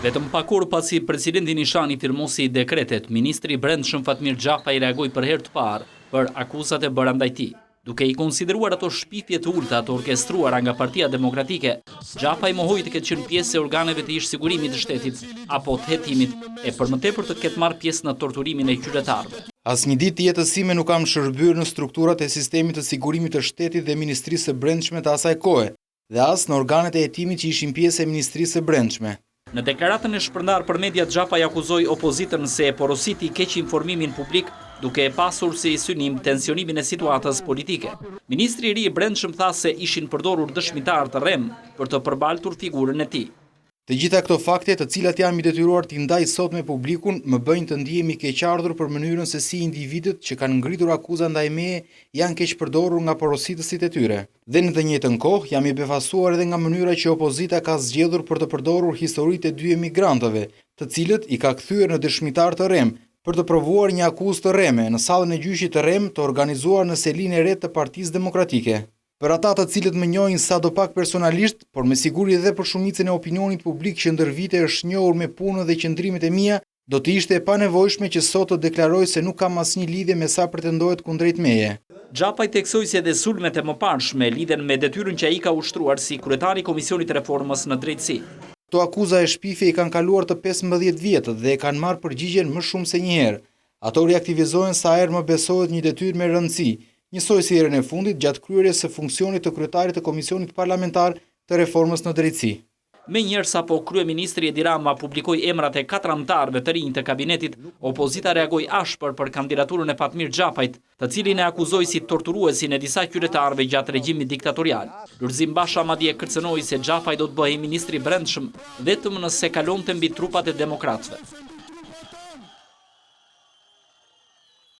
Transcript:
Vetëm pak orë pasi presidenti Nishani firmosi dekretet, ministri i Brendshëm Fatmir Xhafaj reagoi për herë të parë për akuzat e bëra ndaj tij. Duke i konsideruar ato shpifje të ulëta të orkestruara nga Partia Demokratike, Xhafaj mohoi të ketë qenë pjesë e organeve të ish-sigurimit të shtetit apo të hetimit e për më tepër të ketë marrë pjesë në torturimin e qytetarëve. Asnjë ditë të jetës sime nuk kam shërbyer në strukturat e sistemit të sigurimit të shtetit dhe Ministrisë së Brendshme të asaj kohe, dhe as në organet e hetimit që ishin pjesë e Ministrisë së Brendshme. Në deklaratën e shpërndarë për mediat Xhafaj akuzoi opozitën se e porositi keqinformimin publik duke e pasur si synim tensionimin e situatës politike. Ministri i ri i Brendshëm tha se ishin përdorur dëshmitarë të rremë për të përbaltur figurën e tij. Të gjitha këto fakte, të cilat jam i detyruar t'i ndaj sot me publikun, më bëjnë të ndihem i keqardhur për mënyrën se si individët që kanë ngritur akuza ndaj meje janë keqpërdorur nga porositësit e tyre. Dhe në të njëjtën kohë, jam i befasuar edhe nga mënyra që opozita ka zgjedhur për të përdorur historitë e dy emigrantëve, të cilët i ka kthyer në dëshmitarë të rremë, për të provuar një akuzë të rreme në sallën e gjyqit të rremë të organizuar në selinë e re të Partisë Demokratike. Për ata të cilët më njohin sadopak personalisht, por me siguri edhe për shumicën e opinionit publik që ndër vite është njohur me punën dhe qëndrimet e mia, do të ishte e panevojshme që sot të deklaroj se nuk kam asnjë lidhje me sa pretendohet kundrejt meje. Xhafaj theksoi se edhe sulmet e mëparshme lidhen me detyrën që ai ka ushtruar si kryetar i Komisionit të Reformës në Drejtësi. Këto akuza e shpifje i kanë kaluar të 15 vjetët dhe e kanë marrë përgjigjen më shumë se një herë. Ato riaktivizohen sa herë më besohet një detyrë me rëndësi, njësoj si herën e fundit gjatë kryerjes së funksionit të kryetarit të Komisionit Parlamentar të Reformës në Drejtësi. Menjëherë sapo kryeministri Edi Rama publikoi emrat e katër anëtarëve të rinj të kabinetit, opozita reagoi ashpër për kandidaturën e Fatmir Xhafajt, të cilin e akuzoi si torturuesin e disa qytetarëve gjatë regjimit diktatorial. Lulzim Basha madje kërcënoi se Xhafaj do të bëhej ministri i Brendshëm vetëm nëse kalonte mbi trupat e demokratëve.